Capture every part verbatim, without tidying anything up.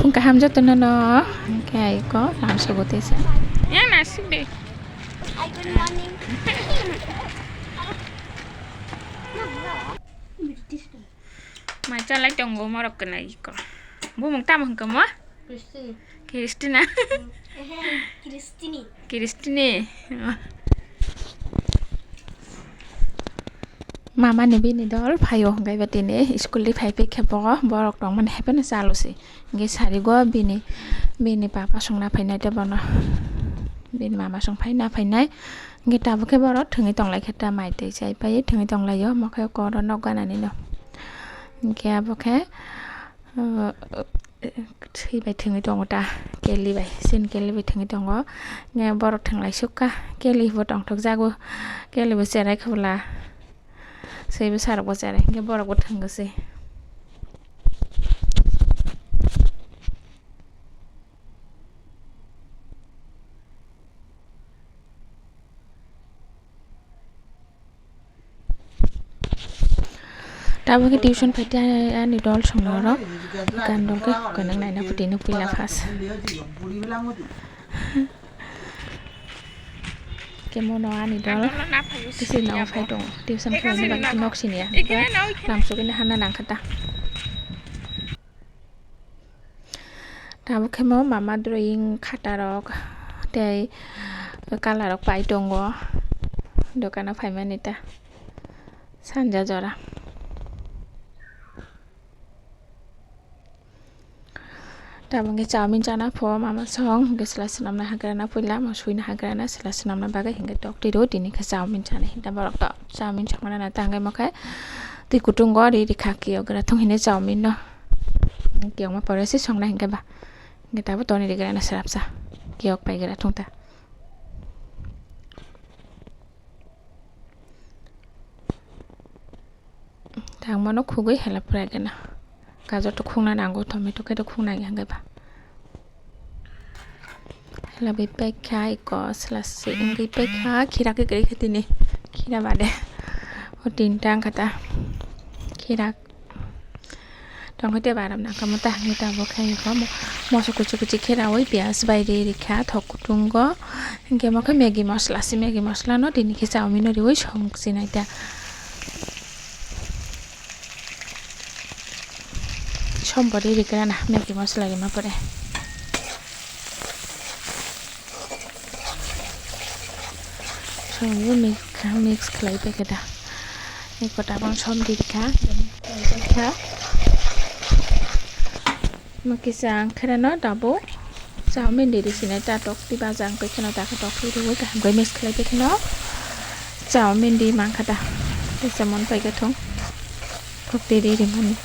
Phung kaham jotono no, hwnkhe ai ko lam sobo tesa. Ya nasik de. Hi, good morning. Mai chalai tongo morok kwnai ko. Bumung tamo hwnkhe mo? Christine. Christina. Ehe, Christine. Christine. Mama ni bini dol phaio hwnkhe ba tini school ni phai phai khe bo borok tongmani hai phano chalosi. Hwnkhe sarigo bini, bini papa songna phainai tei bono bini mama song phaina phainai. Hwnkhe tabuk khe borok thwngwi tonglai khe ta mai twi chai pai thwngwi tonglaio omo khe koro nok ganani no. Hwnkhe abo khe, uh, swi bai thwngwi tongo ta, keli bai, sini keli bai thwngwi tongo. Hwnkhe borok thwnglai sukha, keli bo tongthok jago, keli bo cherai khwla. Seibo sarok bo cherai, hwnkhe borok bo thwngwi se. Tabuk khe tuition phaikhe ani dol songno oro, gan dol khe hwnkhe nang naina phuti nw puila first. Kemo no ani dol kisi no phai tongo tuition khlaina bagwi nok siniya. Lamsogwi no hana nangkha ta. Tabuk khe mo mama drawing khata rok tei colour rok pai tongo dokano phaimani ta sanja jora. Tabuk khe chowmin chana pho mama song hwnkhe chwla swnamna hagrana puila mo suina hagrana chwla swnamna bagwi hwnkhe tok twi rw tini khe chowmin chana hinta borok to chowmin songmana na tangwi mo khe twi kutungo ri rikha kiyogra thung hini chowmin no kiyokma pore se songnai hwnkhe ba hwnkhe tabuk toni rigrana swrapsa kiyok paigra thung ta. Tangmano khugwi hela pura gana. Gajar to khungna nango, tomato khe to khungna ya hwnkhe ba. Hela bai paikha iko selasi wngwi paikha khira khe kwrwi khe tini khira bade. O tinta wngkha ta khira. Tongkhe tei baram nangkha mo ta hwnwi tabuk khe iko mo-, moso kuchi kuchi khe raui piyaj bai ri rikha thok kutungo. Hwnkhe mo khe Maggi masla se, Maggi masla no tini khe chowmin no riui song sinai ta. Som pore rikra na Maggi masla rima pore. Som yo mix, mix khlai paikhe da. Eko tabang som di rikha. Kha. Mo kisa ang khe rano tabuk. Chowmin di risinai ta tok twi baja ang khe kheno ta khe tok twi rwui kaham khe mix khlai khe kheno chowmin di mankha ta tei se mon pai khe thung tok twi ri rimani.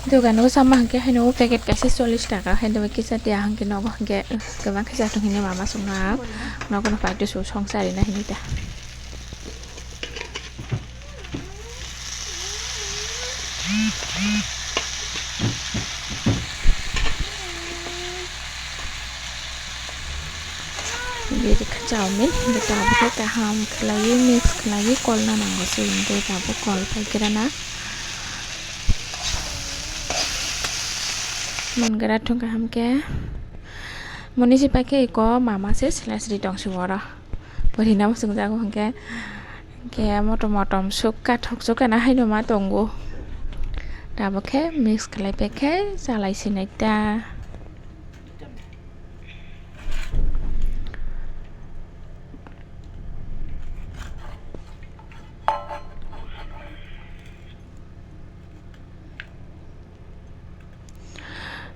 Dogano sama hwnkhe haino packet kaisa chollish taka haino kisa tiya hwnkhe nogo hwnkhe kwbang khe chathung hini mama songha nogo no paito su songchari na hini ta. Bini khe chowmin hwnkhe tabuk khe kaham khlaiwi mix khlaiwi kolna nango se hwnkhe tabuk kol pai khe rana. Mon gra thung kaham khe. Moni si pai khe iko mama se sila sri tong si oro. Pori na musung jago hwnkhe. Hwnkhe motom motom sukha thok sukha na haino ma tongo. Tabuk khe mix khlai pai khe chalai sinai ta.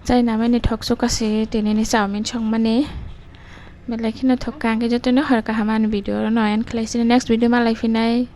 Chai namani thok sukha se tini ni chowmin songmani. Belai kheno thok kha, hwnkhe jotono hor kaham ani video no end khlai sini, next video malai phinai.